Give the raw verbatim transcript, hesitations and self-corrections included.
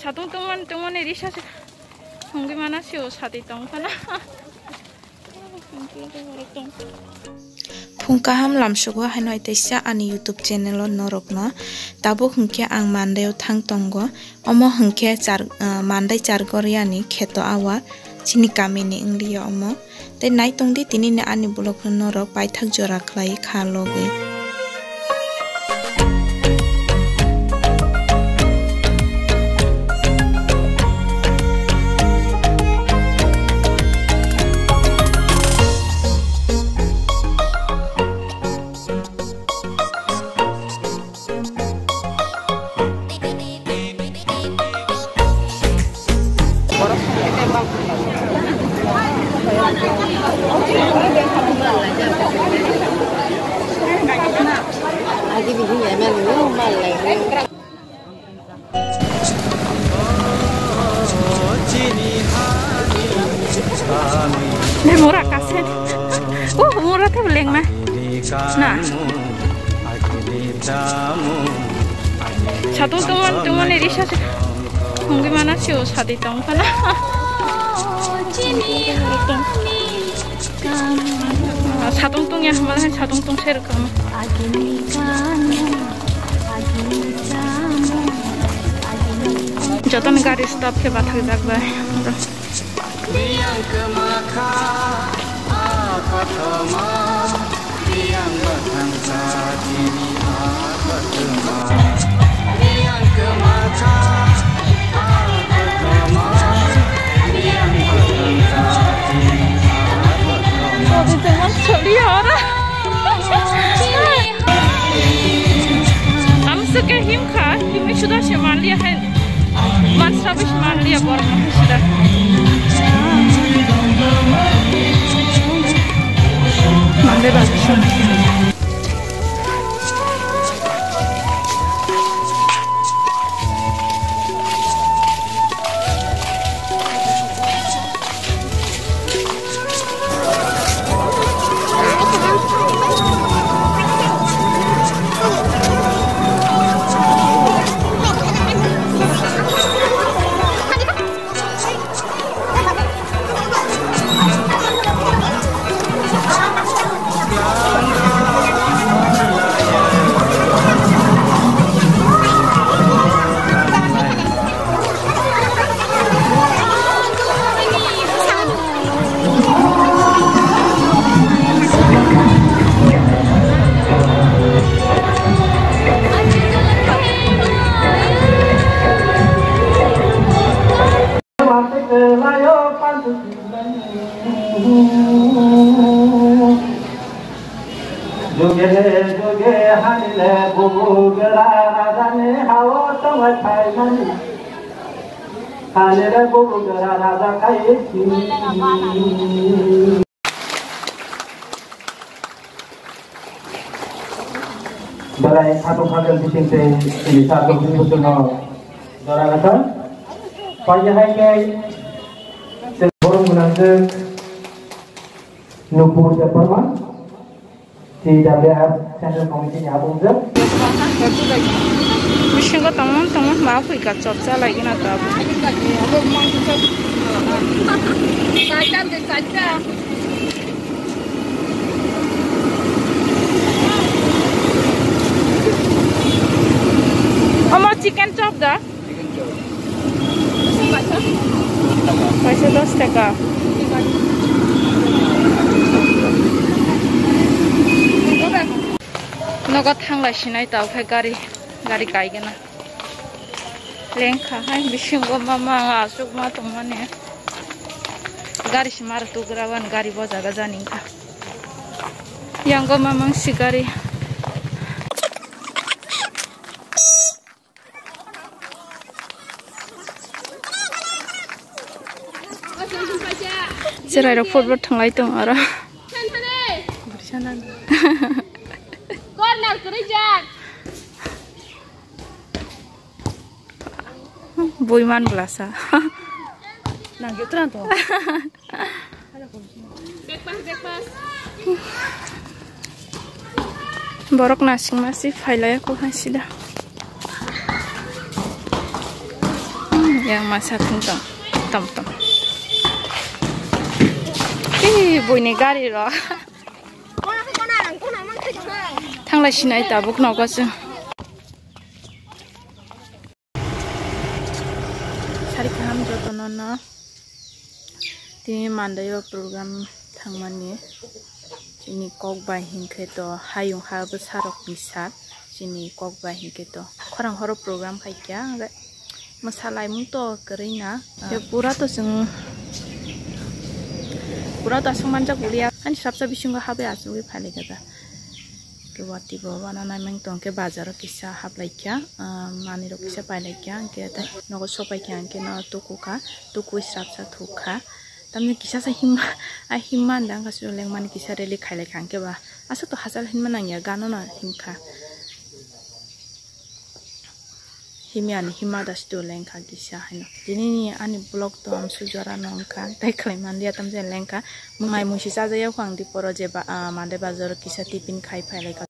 Satung tungmani, tungmani risa se thungwi mana se o sati tong phana. Phung kaham lamsugo haino teisa ani YouTube channel o norokno. Tabuk hwnkhe ang Mandai o thang tongo. Omo hwnkhe char, ah, Mandai Chargoriani kheto awa chini kamini wngliya omo. Tei nai tongdi tinini ani vlog no norok paithak jora khlai kha logwi. Mura kasen. Oh, mura te beleng na. Na. Satung tungmani, tungmani risa se. Hungwi mana sio sadi tong kana. Satung tung ya, mana satung tung ser kama. Jotono gari stop khe bathakjak bai. Biyang kwmakha, a kothoma, biyang bwthang jatini a kothoma. Biyang kwmakha, a kothoma, biyang bwthang jatini a kothoma. Ang suka him kha, himwi suda se manliya hai. Mansra bai se manliya borok no hai suda. Mande ba. Juge juge hanile bubu gera rajani hao tongwi phaimani. Hanile bubu gera raja khai sini. Belai khatung khatung bising tei chini sa dukni buchungno jora gasa. Paini hai khe chwng borom gwnangjwk Nupur Debbarma, C W F Central Committee ni abungjwk. Bisingo tongmon tongmon ma phuika chopsa laigwna tabuk. Omo chicken chop da? Kaisa dos taka. Nogo thanglai sinai tao khe gari, gari kaigena. Lengkha hai bisingo mama aswk ma tongmani. Gari se mara tugra wan gari bo jaga jani wngkha. Yango mamang si gari. Cherai rok football thanglai tong aro. Corner kwrwi jak. Bui man blasa. Nang ge tran to. Borok nasing masi phailai ko hai sida. Yang masa thung tong, tom tom. Ih, buini gari ro. Thanglai sinai tabuk nogo chwng. Sari kaham jotono no. Tini mandaio program thangmani. Chini kok bai hinkhe to hayung ha bwsarokni sal. Chini kok bai hinkhe to khorang horo program khaikha. Hwnkhe mwsalaimung to kwrwi na. Hwnkhe pura to chwng, pura to aswk manjak ulia. Ani sapsa bisingo habwi achugwi phalikha da. Khe watwi bo wana naimang tong khe bazaro kisa haplaikha, ah, manwirok kisa pailaikha, hwnkhe tei nogo sopaikha, hwnkhe no tukukha, tukui srapsa thukha. Tamni kisa sa himma, a himma nda wngkha su lengmani kisa rally khailaikha, hwnkhe ba aswk to hachal hinma nangya, gano no hinkha. Himya ni hima da situ lengkha kisa haino. Tini ni ani vlog to amsu jora no wngkha, tei khlai manliya tamjani lengkha. Mai musi chajak ya ang di poro je ba, ah, Mande bazar kisa tiffin khai phai lai kha.